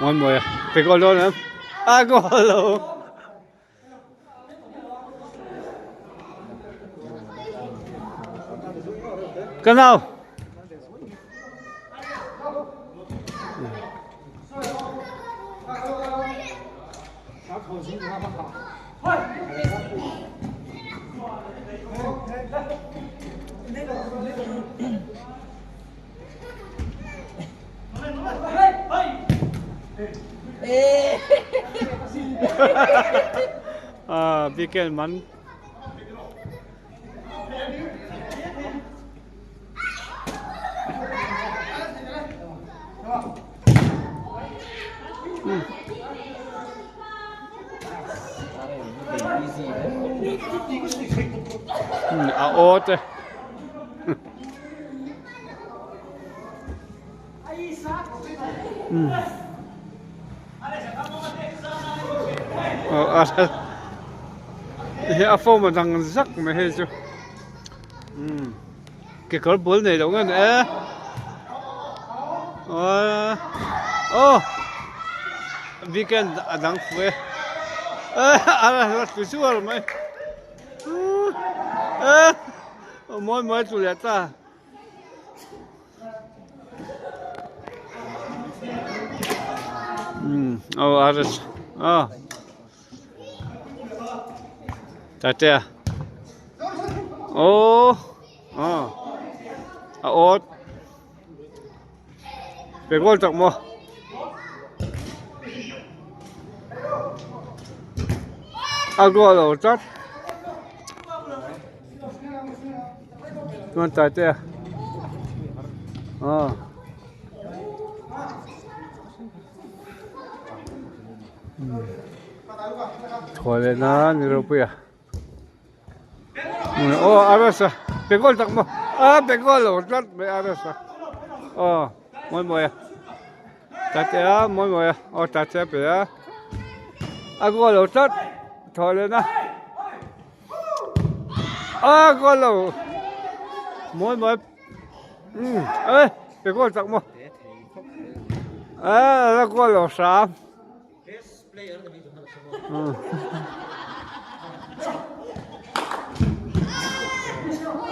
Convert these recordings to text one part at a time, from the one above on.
Mawi mawi pe goal dawn em? A goal lo. Ka nau. Weekend man. A aw te. Hei a form a dang zak mai hei chu kekawr bul nei loh nge ni e aw weekend a dang fu e a la tlu chuar mai mawi mawi tlu leh ta. Aw aris aw tatea aw aw a awt pe goal tak maw a goal lo tlat. Chuan tlai te a aw thaw leh nan ni ropui a aw a rasa pe goal tak maw a pe goal lo tlat mai a rasa aw mawi mawi a tlai te a mawi mawi a aw tlai te a pe a a goal lo tlat thaw leh na. A goal lo mawi mawi um e pe goal chak maw a la goal lo hram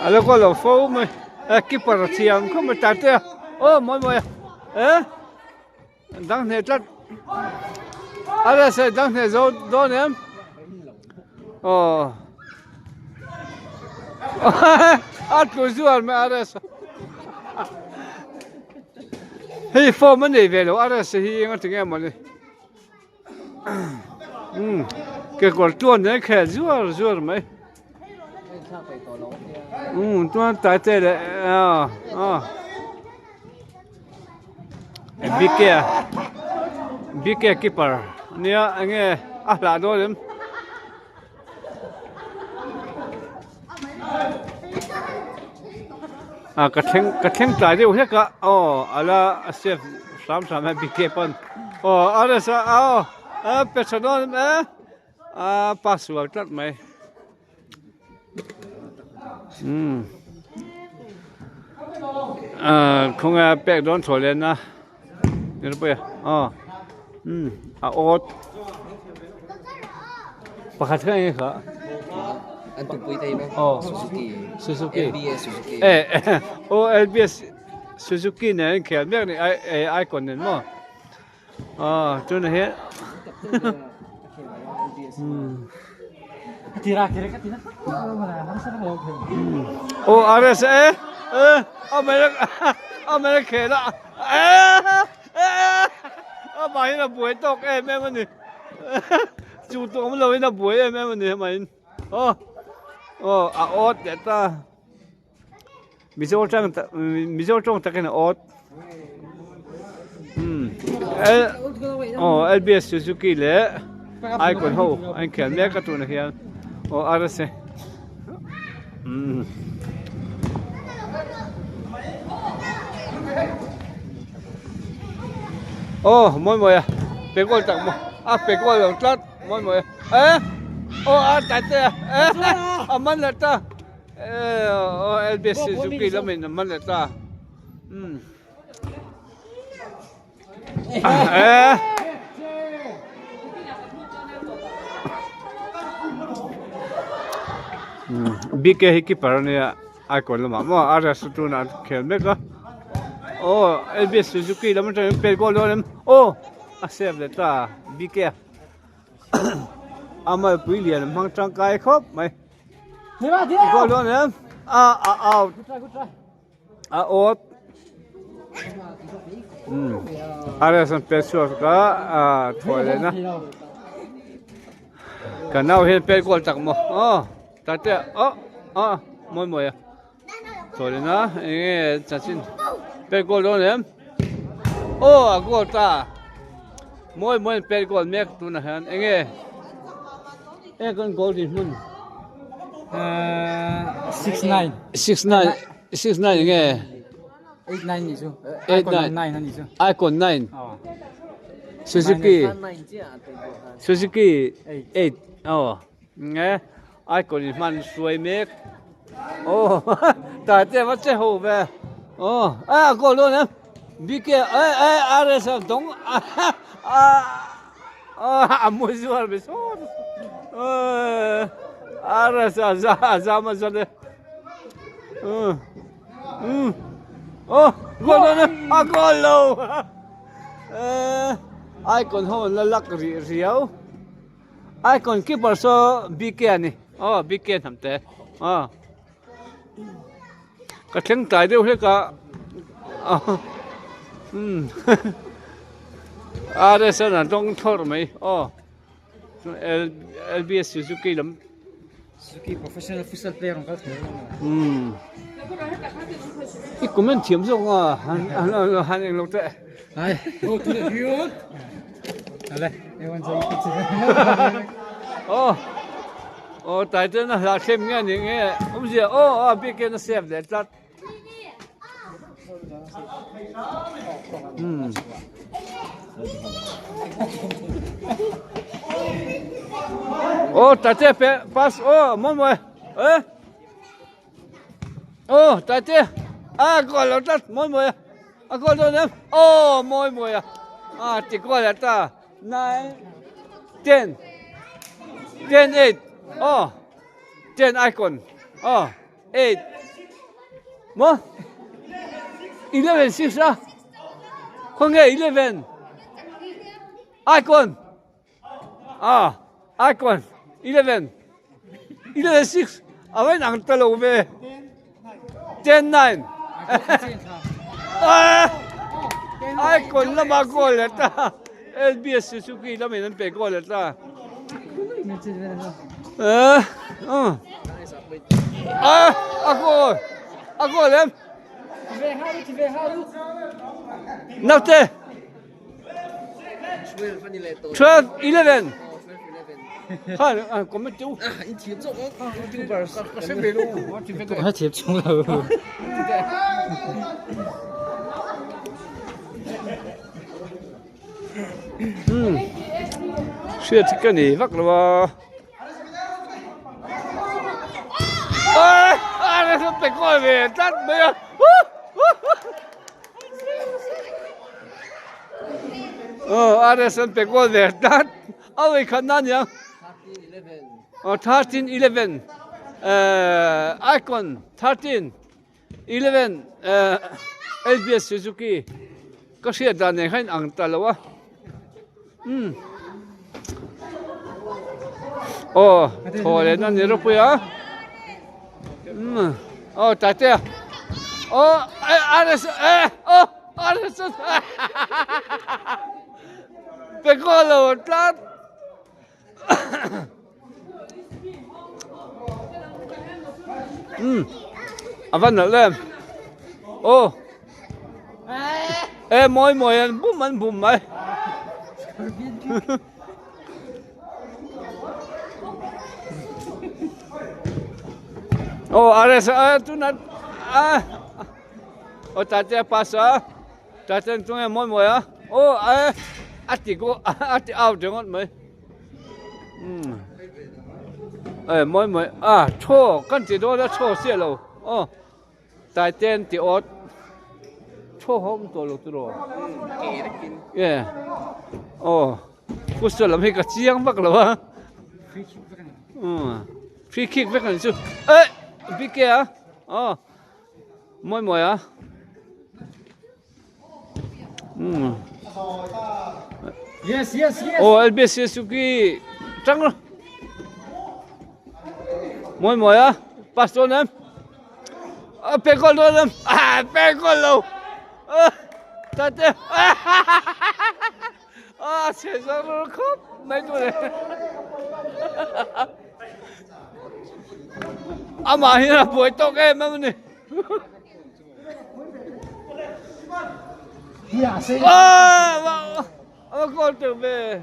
a la goal lo fo mai a keeper a thiam khawp mai tate a aw mawi mawi e. Dang hneh tlat. A la se dang hneh zo dawn em? Aw. A tlu zual mai RS. Hei form a nei ve lo RS hi eng a ti nge mawni. Um kekawr tuan nen khel zuar zuar mai. Um tuan tai te leh a a. BK BK keeper ania enge a hlah dawn em a ka thleng ka thleng tlai deuh hlek a aw ala a save hram hram a BK pawn aw a rsa aw a pe tha dawn em e a pass sual tlat mai. Umm ah khawnge a pek dawn chhuah len a nilpui a aw umm a awt pakhat kha enge kha an tupui te hi maw aw Suzuki Suzuki LBS Suzuki eh aw LBS Suzuki nen an inkhel mek a ni icon nen maw. Aw tunah hian aw RSA eh amah a khel a amah hian a buai tawk em em a ni chu tawng awm lovin a buai em em a ni amahin aw aw a awt leh ta. Mizo tang mizo tawng takin a awt. L aw LBS Suzuki leh Icon ho an inkhel mek a tunah hian aw RSA umm. Aw mawi mawi a pe goal tak maw a pe goal lo tlat mawi mawi a eh aw a tate a eh a man leh ta eh aw LBS Suzuki lamin a man leh ta umm. BK hi keeper a nia icon lamah maw a rest tunah an khel mek a aw LBS Suzuki lam atangin pet goal dawn em aw a save leh ta BK a malpui lian a hmang tangkai khawp mai goal dawn em a a out. A awt RS an pet chhuak a thawi leh na ka nau hian pet kual tak maw aw tate aw aw mawi mawi a thawi leh na eng nge chanchin pet kual dawn em aw a goal ta mawi mawi an pet kual mek tunah hian eng nge eng kan goal dinhmun 6-9 6-9 6-9 nge 8-9 ni chu 8-9 9 ani chu Icon 9 Suzuki Suzuki 8 oh nge Icon in hman suai mek oh ta te va che ho ve oh a goal don em BK eh eh RS dong a a mu zuar be so RS a za za ma za le Oh, goal dawn a, a goal lo. Icon ho an la lak rih riau. Icon keeper saw BK a ni. Oh, BK hnam te. Oh. Ka thleng tlai deuh hlek a. Hmm. RS an tawng thawr mai. Oh. LBS Suzuki lam Suzuki professional futsal player ang kal thei um i comment thiam zawk nga han han han eng lo te ai oh tu le hiot ale ewan zai ki chi oh oh tai te na hla thlem nge ni nge umzia oh a bi ke na save le tlat Ô, Tate, pass, ô, mawi mawi, ê, ô, Tate, a goal lo tlat, mawi mawi, a goal dawn em, ô, mawi mawi a, a ti goal leh ta, 9, 10, 10, 8, ô, 10 icon, ô. 8 maw 11 6 a khawnge 11 icon a icon 11 11 6 a va inang ta lo ve 10 9 icon lama goal leh ta LBS Suzuki lamin an pe goal leh ta A goal a goal em Naute 12 11 Khan comment tu Ka thiam chung lo. Hriat hi ka nei vak lo a a pe kawi ve tlat mai a aw RS an pe kawi ve tlat a vawikhat na aniang aw 13 11 icon 13 11 LBS Suzuki ka hriat dan nen khan ang ta lo a umm aw thaw leh na ni ropui a umm aw tate aw RS aw RS pe goal lo tlat. Umm a va nalh em aw. E mawi mawi an bum an bum mai. Oh RS a tuna a oh tate pass a tate tunge mawi mawi a oh a a ti go a ti out ringawt mai. Um e mawi mawi a thaw kan ti dawn a thaw chiah lo aw. Taiten ti awt thaw ho awm tawh lo chu raw e aw futsal lam hi ka chiang vak lo a free kick vek ani chu eh bk a aw mawi mawi a Yes yes yes. Aw LBC Suzuki tang lo. Mawi mawi a pass dawn em? A pe goal dawn em? Ah pe goal lo. Tate. Ah chhe zo ro khop mai tu le. Amah hi a buai tawk em em ani. A goal teuh ve.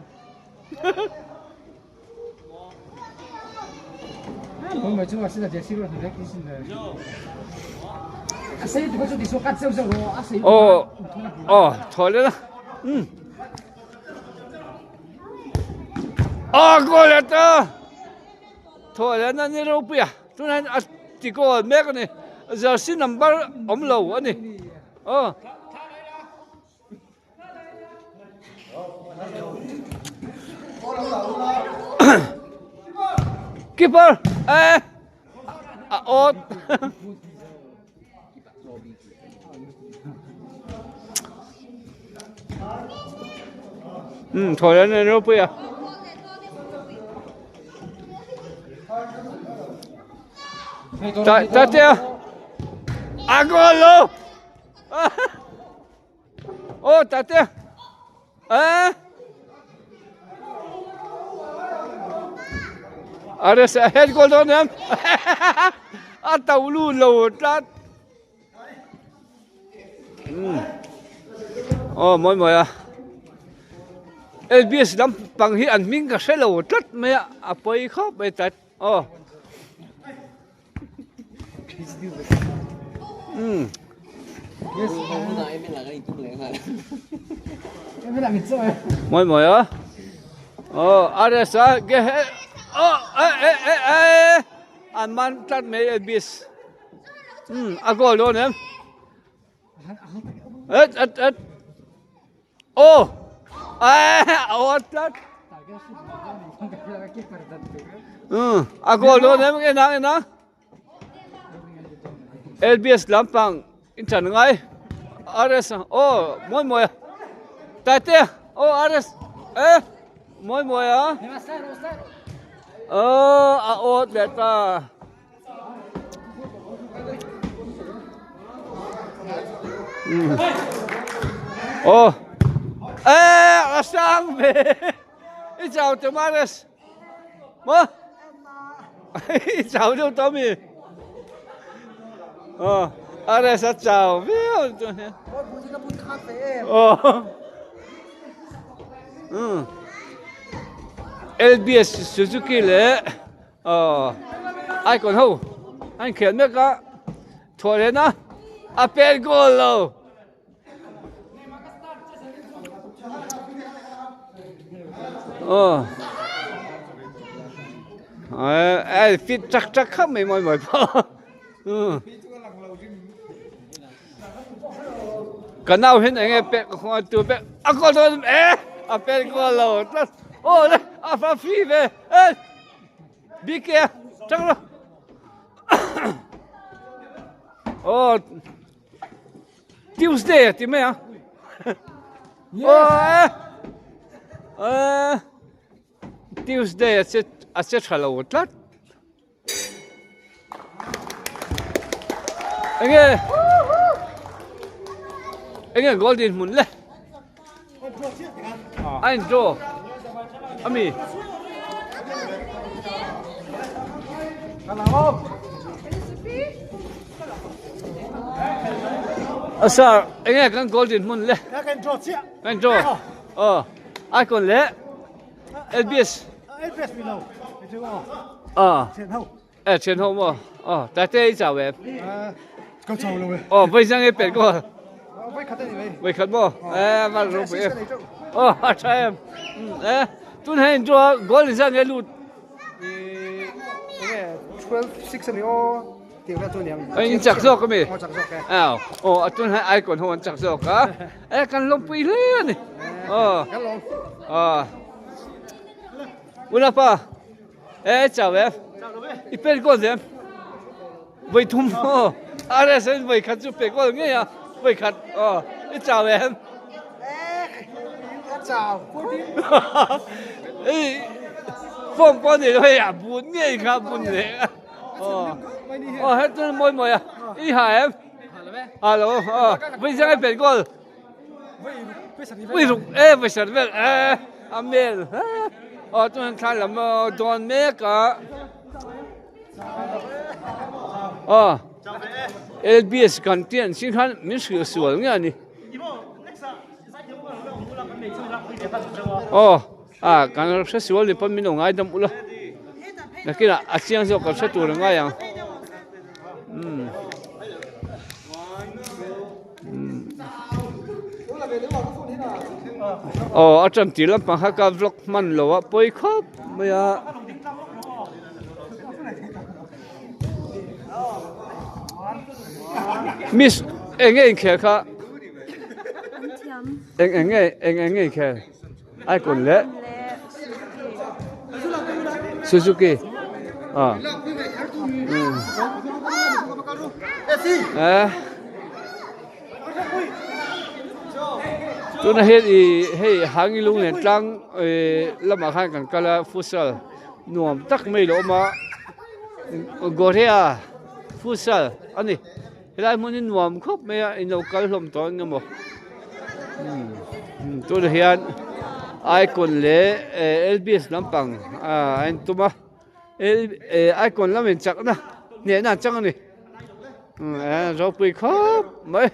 Aw aw thaw leh la. Um. A goal leh ta. Thaw leh na ni ropui a. Tunah hian a ti goal mek a ni. Jersey number awm lo a ni. Aw. Keeper! Eh! A awt. Um, thaw leh na ni ropui a. Tatea a goal lo oh Tatea eh are se head goal dawn em a to lu lo tlat Aw mawi mawi a lbs lampang hi an hming ka hre lo tlat mai a a pawi khawp mai tlat aw umm mawi mawi a aw rs a ge he aw eh eh eh eh an man tlat mai lbs. Um a goal dawn em? Et et et. Oh! Eh, a awt tlat. Um, a goal dawn em? Enang enang. LBS lampang in chan ngai. RS oh, moi moi. Tate, oh RS. Eh, moi moi a. Oh, a awt leh ta. Aw eh a sang ve i chau te mares ma i chau deuh tawh mi aw ares a chau viau chu aw LBS Suzuki leh Aw icon ho an inkhel mek a thawh leh na a pen goal lo aw eh fit chak chak khap mai mawi mawi pawh ka nau hian eng nge pek a khawngaih tur pek a goal dawn eh a pen goal lo tlat aw le a fa free ve. Ê! Bi kìa, chắc rồi. Ồ, Tuesday à, tìm mấy à? Ồ, ê. Tuesday a che tha lo tlat. Enge? Enge goal din hmun le? A in draw ami. A sir, enge kan goal din hmun le? Kan draw chiah. Kan draw. Oh, icon le LBS. LBS mi lo. Ah. Thian ho. Eh, thian ho mo. Oh, ta te i chau em. Ka chau lo e. Oh, voi sang e pet goal. Voi khat ani mai. Voi khat mo. Eh, ma ro pui em. Oh, a tha em. Eh, tun hein draw goal sang e lut. Enge 12 6 ani o. In chak zawk a mi? Aw, aw a tun hian icon ho an chak zawk a, e kan lawmpui hle a ni. Aw, aw. Unapa, e chau em? I pen goal em? Voi thum aw, RS in voi khat chu pe goal ngei a, voi khat aw, i chau em? Ka chau. Ei, form pawh nei lo hei a bun ngei kha bun leh. Aw he chu mawi mawi a i ha em ha lo aw vui zang e pen goal vui ruk e vui sar vel e a mel aw chuan thla lam dawn mek a aw lbs kan tih an sin khan min hrilh sual nge a ni aw. A kan hre sual ni pawn min lo ngaidam ula nakinah a chiang zawk kan hre tur a ngai ang umm aw a tan tir lampang kha ka vlog hman lo a pawi khawp mai a miss eng nge inkhel kha eng eng nge eng eng nge inkhel. Icon leh Suzuki ah eh tuna hian ih hei hangi lung nen tlang ih lamah khan kan kal a futsal nuam tak mai lo awm a Gorea futsal a ni. Helai hmun hi nuam khawp mai a in lo kal hlawm tawh eng emaw tunah hian icon leh lbs lampang a en tum a icon lamin chakna hnehna an chang a ni ropui khawp mai.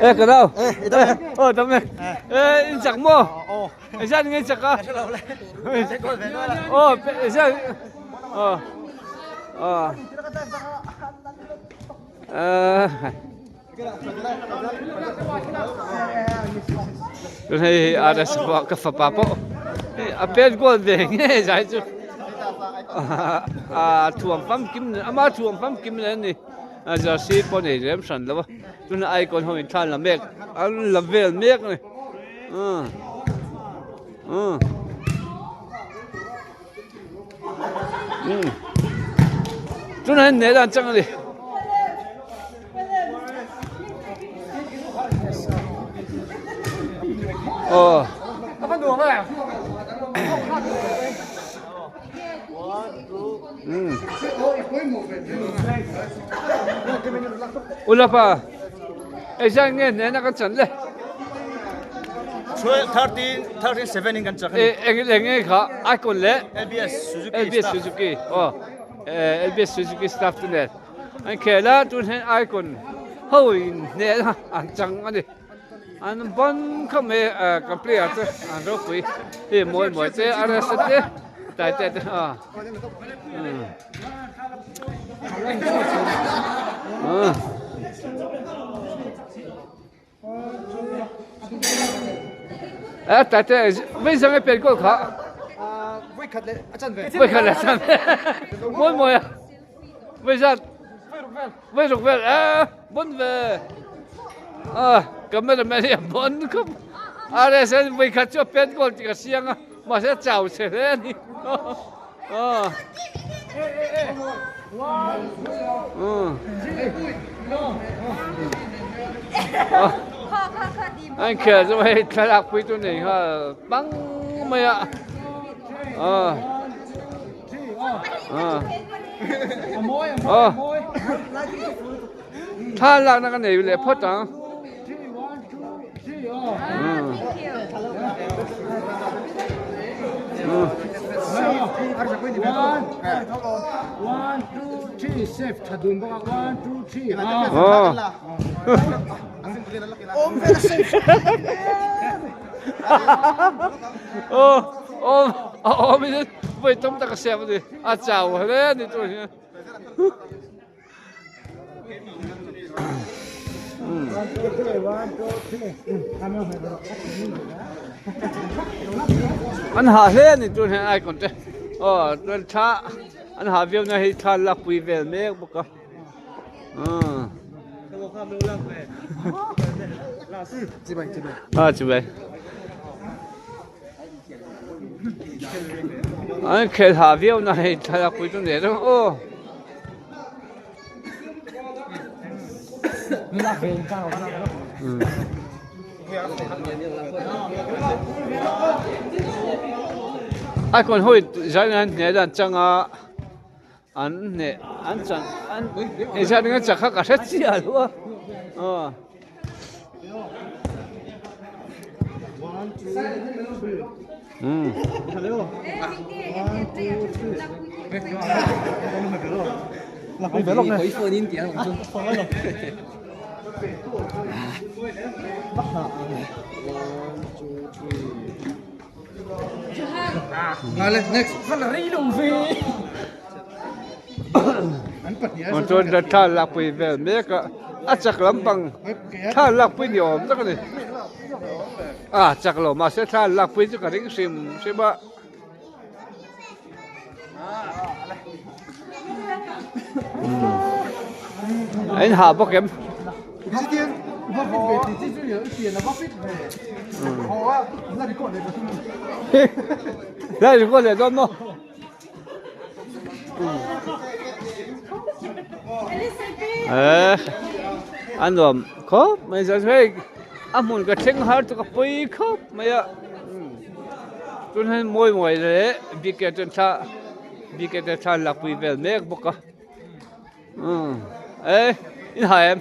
Ê cái đâu? Ê, tấm này. Ê, in chặt mua. Ê, sao nghe chặt á? Ồ, sao? Ờ. Ờ. Ờ. Tun hei RS ka fapa pawh a pet kual ve nge zai chu a thuam famkim ama thuam famkim nen a ni a jersey pawh nei rem hran lo a tuna icon ho in thlan la mek an la vel mek a ni umm umm tunah hian hneh dan chang a ni. Aw. Ulapa ezan nge ne na kan chan le. 13 13 7 in kan chak e eng eng nge kha icon le LBS Suzuki LBS Suzuki oh LBS Suzuki staff tu ne An khel a tun hian icon ho in hneh a an chang a ni an ban khawp mai a kan player te an ropui hei mawi mawi te a rest te tlai te te a E tlai te vei zang e pen kawl kha voi khat le a chan ve voi khat le a chan ve mawi mawi a voi zat voi ruk vel e bon ve a cameraman hi a bon khawp RSN voi khat chu a pen kawl tih ka siang a mahse a chau che hle a ni An khel chu hei thlalak pui chu nei nghal bang mai a thla lakna ka nei leh phawt ang. Aw awm a awm in vawi tam tak a siam a ni a chau hle a ni tur hian. An hah hle a ni tur hian icon te aw chuan thla an hah viau na hi thla lakpui vel mek bawk a. A chibai. An khel hah viau na hei thlalak pui chu nei reng aw. Ai kon hoi zai nan hne dan changa An hneh an chan an engzat nge chak kha ka hre chiah lo a aw. Um. Chuan thla lakpui vel mek a a chak lampang thla lakpui ni awm tak a ni a chak lo mahse thla lakpui chu ka ring hrim hrim a. A in hah bawk em? La record leh dawn maw? Eh, a nuam khawp mai chuan hei a hmun ka thleng har chu ka pawi khawp mai a tun hian mawi mawi leh bike chuan thla bike te thla lakpui vel mek bawk a umm eh in hai em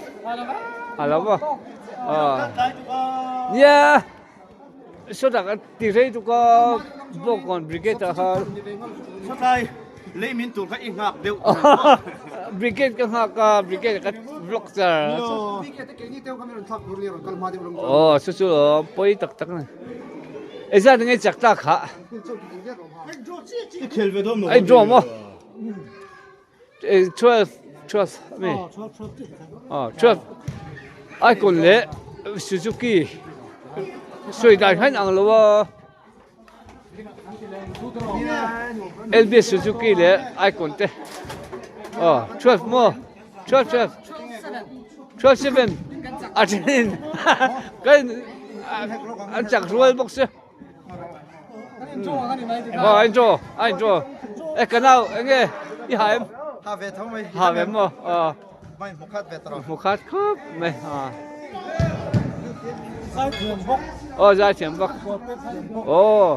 a lo maw aw nia sawtah ka ti rei tuk a bawngkawn brigade ah khan sawtlai lei min tur kha i nghak deuh brigade ka nghak a brigade ka vlog char aw chu chu pawi tak tak a ni engzat nge chak tak kha i khel ve dawn ai draw maw 12 12 ami aw 12 icon leh suzuki sawi dan khan ang lo a lb suzuki leh icon te aw 12 maw 12 12 12 7 a then kan an chak rual bawk sia. Aw a indraw a indraw e ka nau enge i ha em ha ve tho mai ha ve maw aw mai hmu khat ve tawh hmu khat khawp mai ha aw zai thiam bawk aw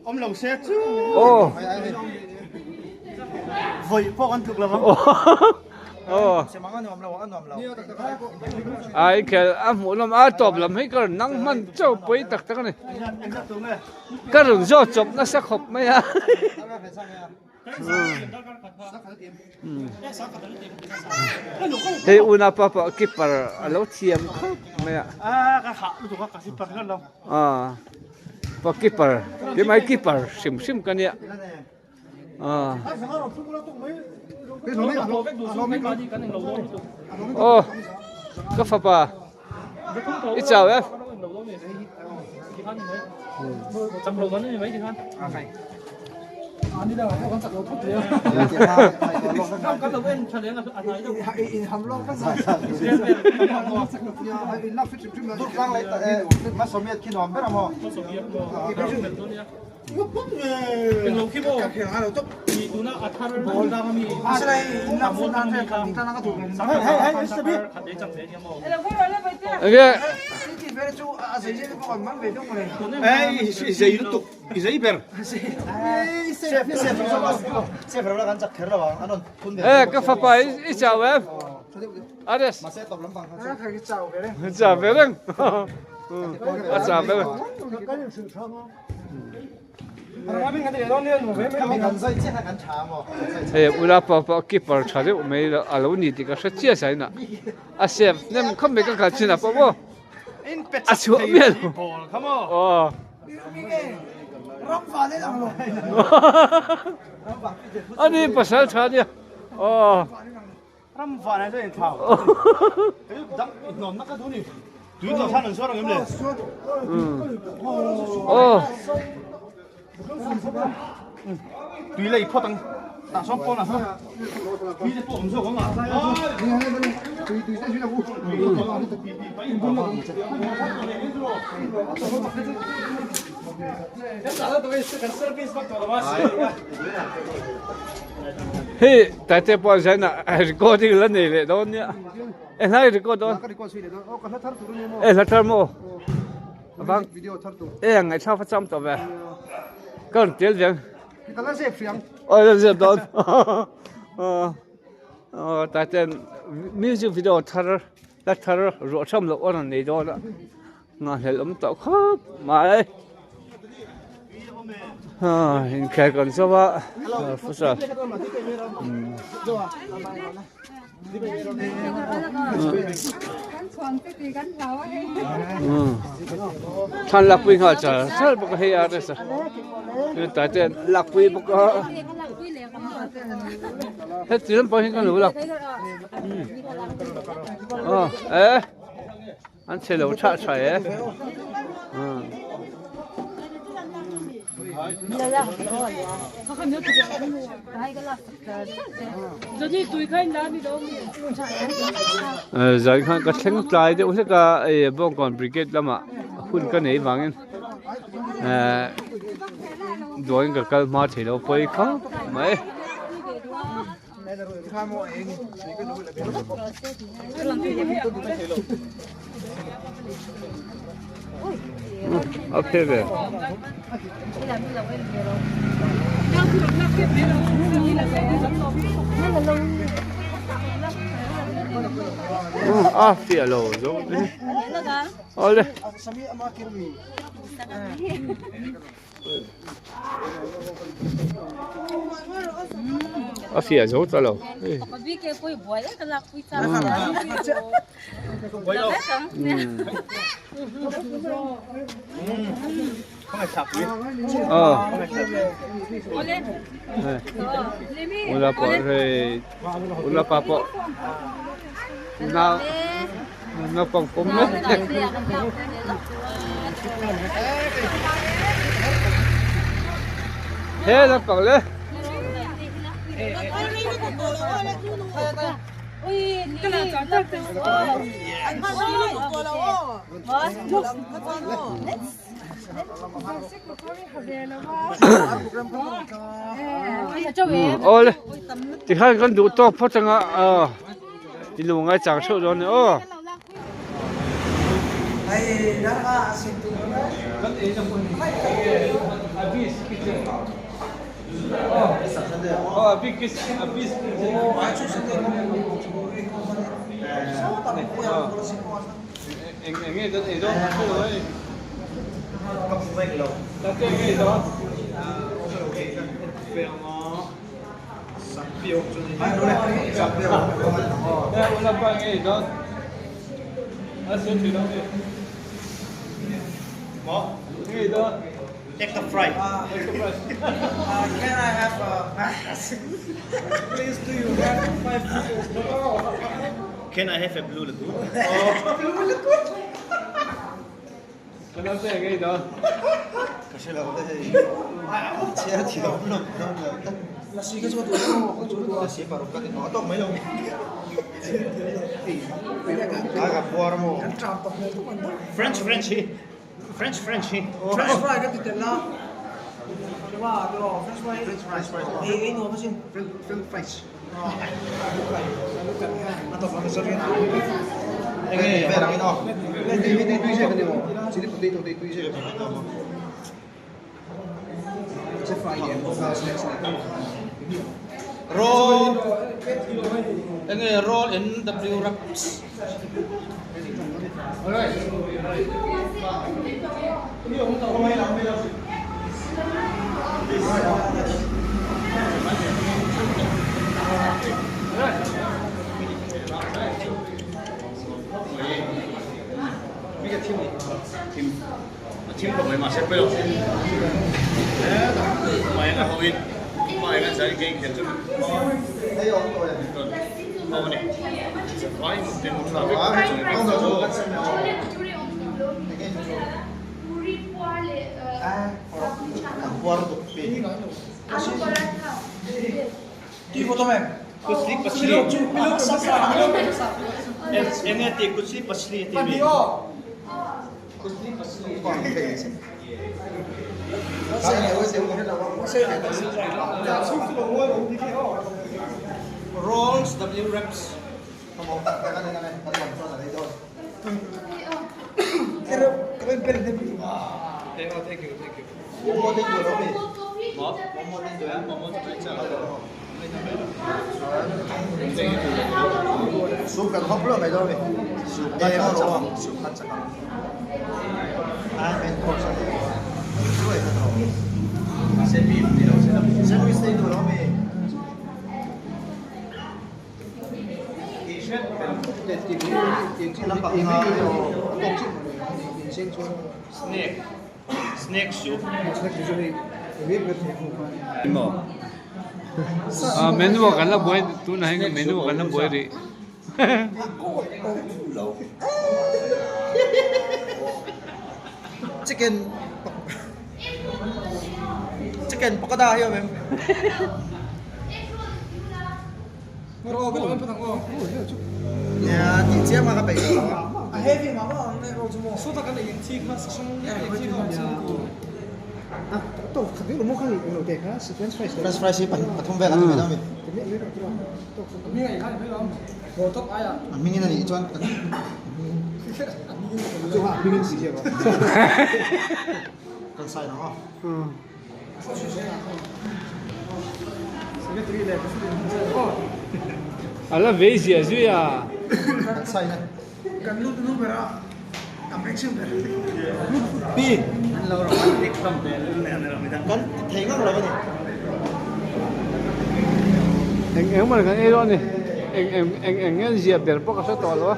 awm lo se chu aw vawi pawh kan tluk lo ang Aw. A inkhel a hmuh nawm a tawp lam hi ka rawn nang hman chauh pawi tak tak a ni. Ka rawn zawt chawp nasa khawp mai a. Hei unaupa pawh keeper a lo thiam khawp mai a. Aw keeper keimah hi keeper hrim hrim ka nia. Aw ka fapa i chau em Enge Eh ka fapa i chau em Ares Chau ve reng A chau ve reng. Hei ula pa pawh keeper tha deuh mai a lo ni tih ka hre chiah zai na a save hnem khawp mai ka kal chin ah pawh maw a chhuah miah lo aw ani pasal tha ania aw. Ram van ah chuan inthlau. Dang hnawmna ka duh ni. Tui tawh khan an suar ang em le? Aw. Tui lei phawt ang. Tah sawn pawn ah sawn. Tui te pawh awm zawk ang a. Tui tui te zui lo u. Hei Tate pawh zain ah recording la nei leh dawn nia e hlai record dawn e hla thar maw avang e ngaihthlak fa cham tawh ve ka rawn tel ve ang aw la zep dawn aw Tate music video thar hla thar ruah tham loh a rawn nei dawn a. Nghahhlelh awm tawh khawp mai. Inkhel kan zo a futsal. Thlan lakpui nghal char char bawk a hei a resa. Tlai te lakpui bawk a. Heti lampang hi kan lo lak. Eh. An chhe lo tha tha e. Zan khan ka thleng tlai deuh hlek a hei Bawngkawn Brigade lamah hun ka nei vangin duain ka kal hma thei lo pawi khawp mai. A phe ve. A fiah lo zo. Awle. A fiah zo ta lo. Ula pawh hei ula pa pawh nau naupang pawm mek. He lampang le. Awle tikhan kan duh tawk phawt anga i lu ngai chang theuh dawn a ni aw. Take the fry. Can I have a Please do you have five liters? Can I have a blue lagoon? French French hi French French hi French fry ka ti tel a French fry French fry ei ei nuam asin French fries Roll enge roll NW wraps thim khawp mai mahse pawi lo hmai a ho in hmai a zai game hian chuan ho a ni vai te mu tha vek Rolls W reps. Snake snake soup Ah menu ah kan la buai tunah hian menu ah kan la buai rih. Chicken chicken pakoda hi awm em? Nia tih chiam a ka peih lo a. French fries hi pathum vel a ni mai dawn a mi? A hming in a nih chuan kan sign ang aw. A la vei ziah zui a. Kan sign a. Kan lut nu ber a ka hmeichhe ber. Pi. Kan ti thei ngang lo a ni. Eng eng maw kan ei dawn a ni. Eng eng eng eng nge ziah ber pawh ka hre tawh lo a.